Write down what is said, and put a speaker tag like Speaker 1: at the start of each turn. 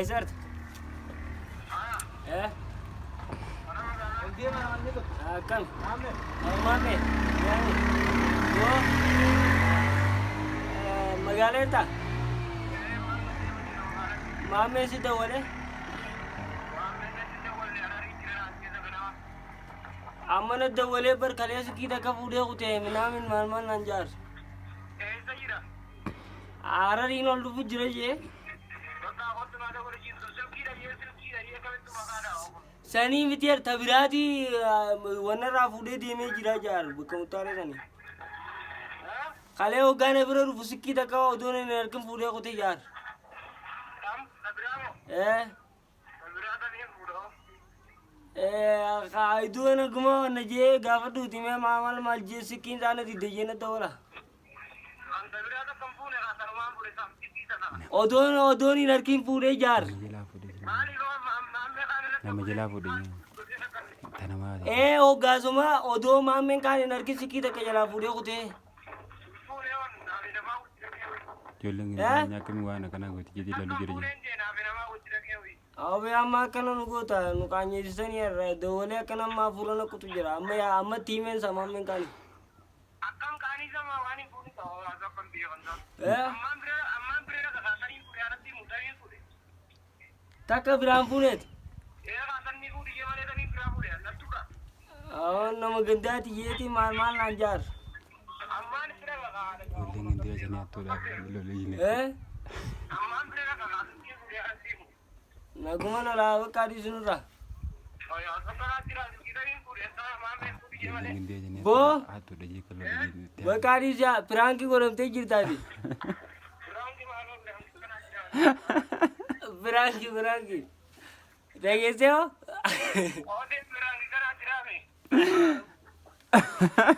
Speaker 1: Eessa jirta? Eh? Akkam? Maame? Yaani? Yoo? Magaalaa jirtaa? Maamee si dawwalee? Amma na dawwalee bar kalee sikii takka fuudhee kutee minaamin maal maal naan jaarsu. Harariin ol dhufu jira jee. Sanii miti ta biraatii wanna irraa fuudhee deemee jira jaar bakka muttaaree sanii. Kalee hoggaa na bira dhufu sikkii takka odoon hin harkin fuudhee kutee jaar. Eh. Iddoo naguma na jee gaafa duuti mee maal maal jee sikkiin isaa na didde jee na dawala. Odoon hin harkin fuudhee jaar.
Speaker 2: Nama jalaa fuudhe tanamaa.
Speaker 1: Ee, hoggaasuma odoo maammeen kaan hin harkin sikkii takka jalaa fuudhee kutee.
Speaker 2: Ijoolleen keenya akkamii waan akkanaa gooti jedhee ilaaluu jira jira.
Speaker 1: Awwee, amma akkana nu goota, nu qaanyeessisanii irra dawalee akkana amma hafuura na kutu jira, amma yaa amma tiimeen isaa maammeen kaani.
Speaker 3: Akkam qaanii sama waan hin fuudhin ta'uu haasoo akkam biyya kan ta'u.
Speaker 1: Eh?
Speaker 3: Ammaan bira kaasanii fuudhe anatti mutanii fuudhe.
Speaker 1: Takka biraan fuuneeti.
Speaker 3: Ee, kaasanii fuudhe jee malee tanii biraa fuudhe lattuudha.
Speaker 1: Awwa, nama gandaati jeeti maal maal naan jaar.
Speaker 3: Ammaan bira kaasanii.
Speaker 2: Ijoolleen gandee sanii hattuudhaaf lolee hin.
Speaker 1: Eh?
Speaker 3: Ammaan bira kaasanii fuudhe anatti himu.
Speaker 1: Naguma lolaa bakka adii sunirraa.
Speaker 2: Ijoolleen gandee sanii
Speaker 1: Boo.
Speaker 2: hattuudha jee kan lolee.
Speaker 1: Bakka adii si'a piraankii godhamtee jirtaati. Piraankii, piraankii. Dhageessee hoo?